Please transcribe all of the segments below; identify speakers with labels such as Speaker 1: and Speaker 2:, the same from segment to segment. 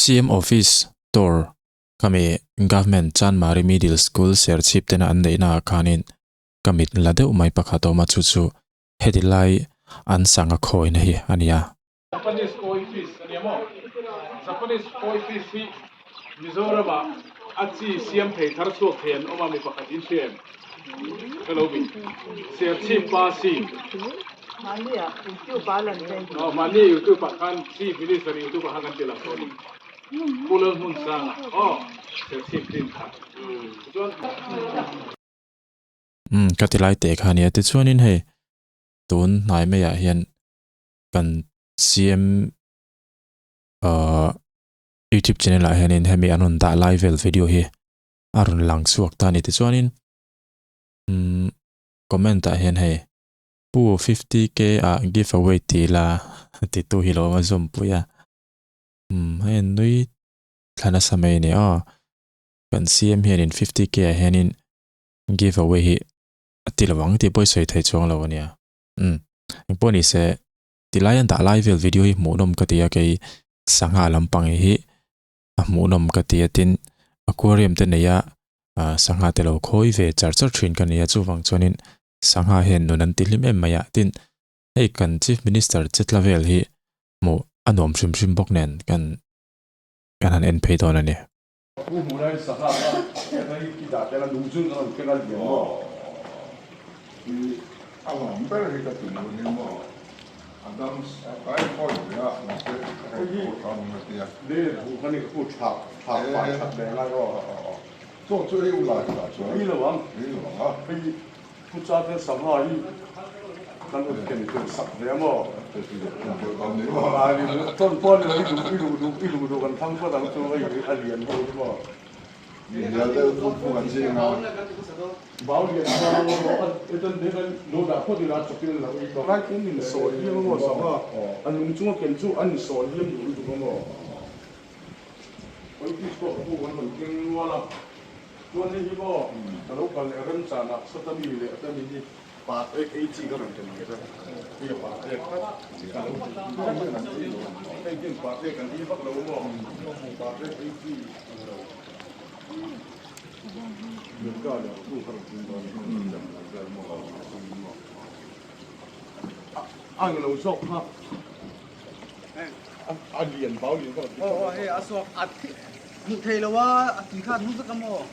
Speaker 1: CM Office Tour khami Government Chanmari Middle School Serchhip tena an neihna ah khanin ka mit la deuh mai pakhat a awm a, chu chu heti lai an sangha khawina hi a ni a.
Speaker 2: Japanese koi fish a nia maw? Japanese koi fish hi Mizoramah a chi siam thei thar chhuak thei an awm a, mi pakhat in hria em? Ka lo bih. Serchhip pa si.
Speaker 3: Mahni ah YouTube ah lan ve.
Speaker 2: Aw mahni YouTube ah khan Chief Minister YouTube ah khan kan ti lang tawh a ni. Pu Lalhmunsanga aw Serchhip din kha. Tichuan.
Speaker 1: Umm ka ti lai teh kha a nia. Tichuanin hei tun hnai maiah hian kan CM ahh YouTube channel ah hianin hemi an rawn dah lai vel video hi a rawn lang chhuak ta a ni. Tichuanin umm comment ah hian hei Pu 50k ah give away tih la titu hi lo awm a zawm pui a. Umm hei an nui thla nasa mai a ni aw. Kan CM hianin 50k ah hianin give away hi a ti lo ang tih pawh i sawi thei chuang lo a nia. Umm engpawh ni se tilai an dah lai vel video hi hmuhnawm ka ti a kei sangha lampang hi a hmuhnawm ka ti a tin aquarium te nei a ah sangha te lo khawi ve char char thin ka ni a chuvang chuanin sangha hian nun an ti hlim em mai a tin hei kan chief minister che tla vel hi hmuh a nuam hrim hrim bawk nen kan kan han en phei dawn a ni.
Speaker 2: Pu hmuh lai sangha kha hei ki dah tel a nung chung ka rawn keng a lian maw?
Speaker 4: I a lawm ber hi ka ti lo ni maw? A dam kai khawi ve a mahse ka rawn khaw tlang a tia.
Speaker 2: Le bu kha ni ka pu thak thak fai that ve ngai aw.
Speaker 4: Chaw chu ei u lai tah chuan.
Speaker 2: Ei lo ang.
Speaker 4: Ei lo ang a.
Speaker 2: Hei pu cha ten sangha hi kan rawn ken tel sak ve a maw? Tawn pawh a ni lo i duh i duh duh i duh duh kan thlang phawt ang chu hei a lian ho hi maw.
Speaker 4: Lian deuh puk puk an zing a.
Speaker 2: Bau lian kha hetan hetan lo dah phawt ila chawpin lo ei tawh. Lai in in sawi hliam a maw sangha a nung chunga ken chu an in sawi hliam duh lutuk a maw. Politics pawh ka pu kan rawn keng nual a, chuan hei hi maw ka lo kal leh remchanah Satami leh Atami hi pa ek ei chi ka rawn ken ang che, hei a pa ek ka lo ti hei hian pa ek an ei vak lo maw, pa ek ei chi ang lo. Milka leh ka pu ka rawn keng dawn a, a ang lo zawk kha. A lian bau lian ka rawn ti
Speaker 3: Aw aw hei a suak a thi hmuh thei lo a a tui kha a hnu vek a maw?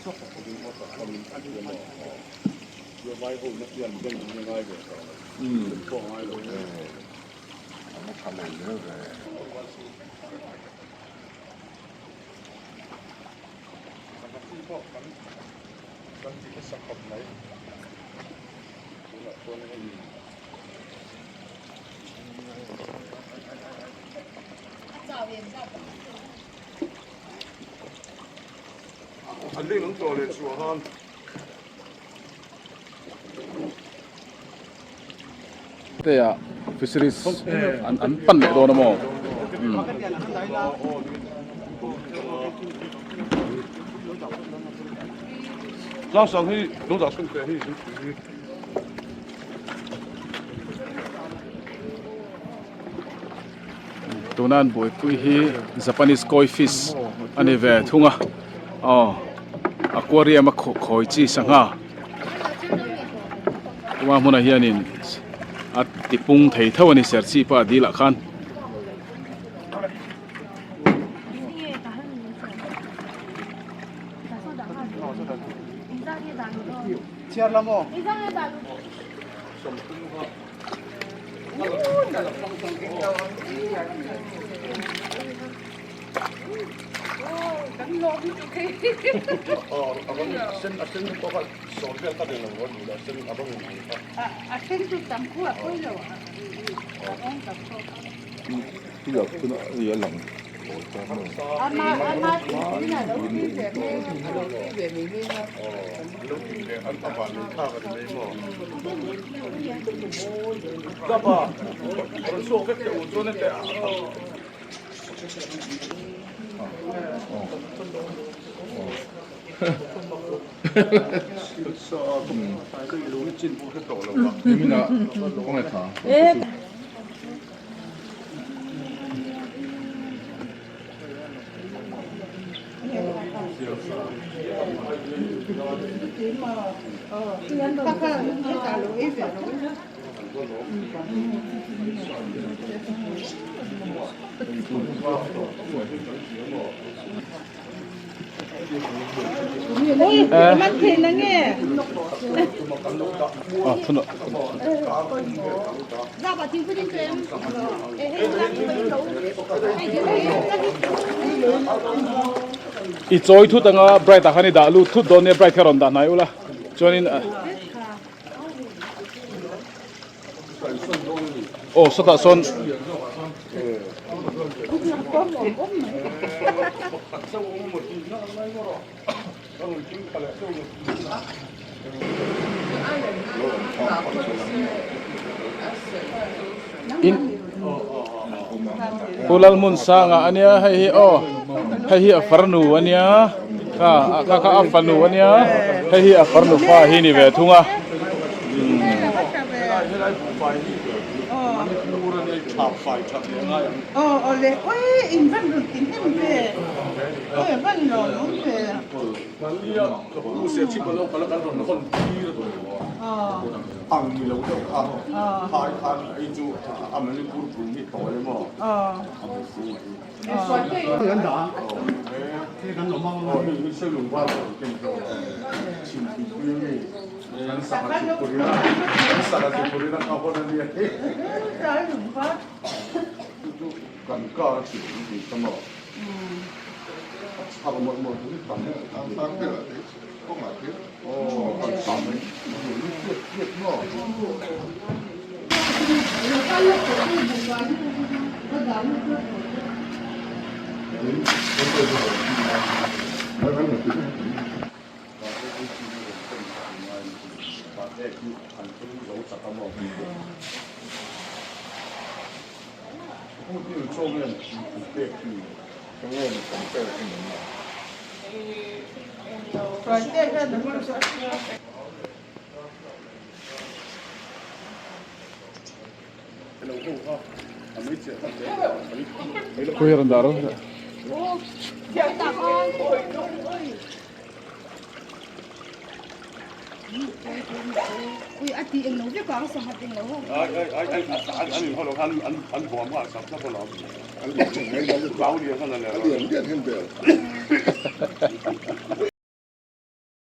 Speaker 2: Suak tak takin aw tak a min a ti a maw? Aw vai ho na hian bank in ngai ve tawh lo kan pawh ngai lo
Speaker 4: e a la tha lo hle ve.
Speaker 2: Sangha chi pawh kan kan ti nasa khawp mai tunah chuan hei An leng an tawh leh chhuah han.
Speaker 5: Te ah fisheries an an pan leh dawn a maw?
Speaker 2: Tlangsang hi lo dah sawn teh hei.
Speaker 5: Tuna an buaipui hi Japanese koi fish a ni ve thung a aw aquarium a khawi chi sangha tuma hmunah hianin a tipung thei tho a ni serchhip a dil ah khan. I chawi thut anga bright ah khan i dah lut thut dawn nia bright kha rawn dah hnai ula chuanin aw sawtah sawn In Pu Lalhmunsanga ania hei hi aw hei hi a farnu ania kha kha kha a fanu ania hei hi a farnu fa hi ni ve thung a.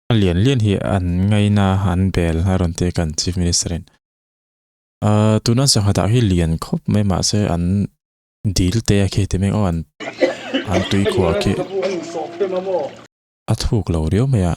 Speaker 1: A lian lian hi an ngaina an bel a rawn ti a kan chief minister in ahh tuna sangha dah hi lian khawp mai mahse an dil te a khi ti mai aw an an tui khuah khi a thuk lo riau mai a.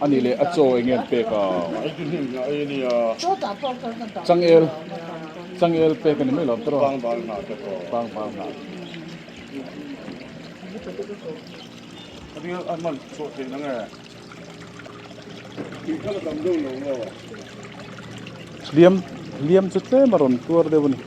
Speaker 5: Ani leh a chaw eng nge an pek a changel changel pek a ni mai lo tawh pangbal hnah hliam hliam chu tlem a rawn tuar deuh a ni.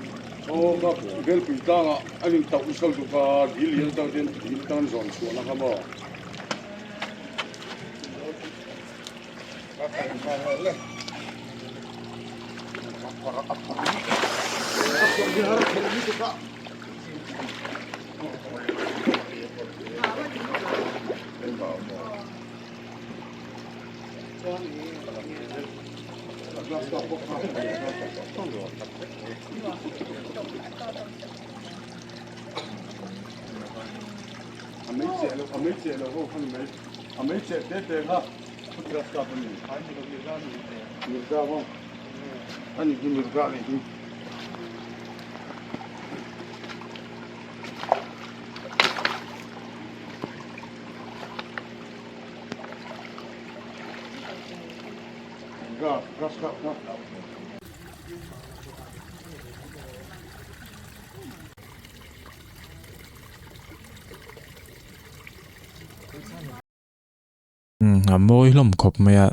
Speaker 5: A mawi hlawm khawp mai a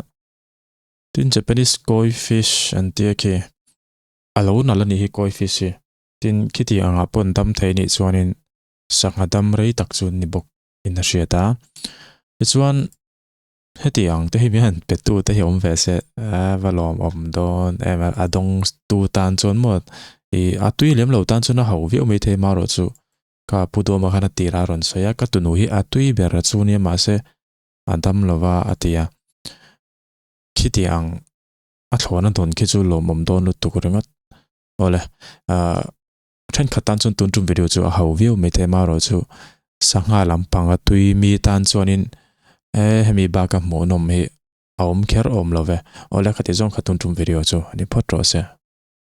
Speaker 5: tin Japanese koi fish an tia khi a lo nalh a nih hi koi fish hi.
Speaker 1: Tin, khiti angah pawh an dam thei nih chuanin sangha dam rei tak chu ni bawk in a hriat a. Tichuan, heti ang te hi mi han pe tu te hi awm ve se a va lawm awm dawn em a, a dawng tu tan chuan maw ih a tui lem lo tan chuan a ho viau mai thei marawh chu ka pu Duama khan a tirah a rawn sawi a, ka tunu hi a tui ber a chu nia mahse a dam lova a ti a. Khiti ang a thlawhna dawn khi chu lawmawm dawn lutuk ringawt. Awle, ah thenkhat tan chuan tun tum video chu a ho viau mai thei marawh chu sangha lampang a tui mi tan chuanin e hemi bak a hmuhnawm hi a awm kher awm lo ve. Awle khati zawng kha tun tum video chu ni phawt rawh se.